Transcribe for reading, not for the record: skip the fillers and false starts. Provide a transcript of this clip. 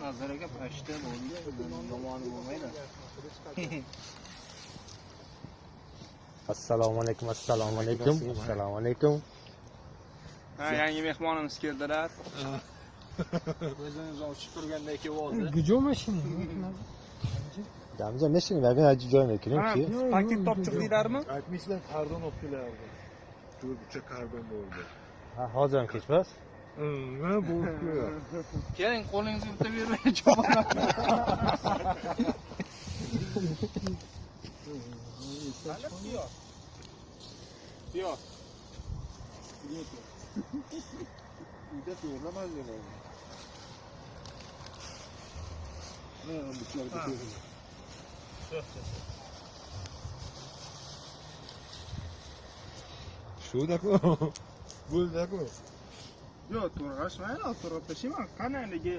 Azar aka pashta bo'ldi. Yomoni bo'lmaydi. Assalomu alaykum, assalomu alaykum, assalomu alaykum. Ha, yangi mehmonimiz keldilar. O'zimiz ochib turganda kelib oldi. Gujo mashina. Damja mashina bergan joy mekinim ki. Paket topib chiqdinglarmi? Aytmaysizlar, kardon olib kelardi. To'rtburchak kardon bo'ldi. Ha, hozir ham kechmas. Nima bo'lib qo'yar? Keling, qo'lingizni bitta bermay chopaman. Yo'q. Uyda to'g'rilaman dedim. Ha, bularga to'g'ri. Shu-da-ku. Bo'ldi-ku. Yo'q, to'g'ri, to'g'ri tashlayman. Qanaqaligi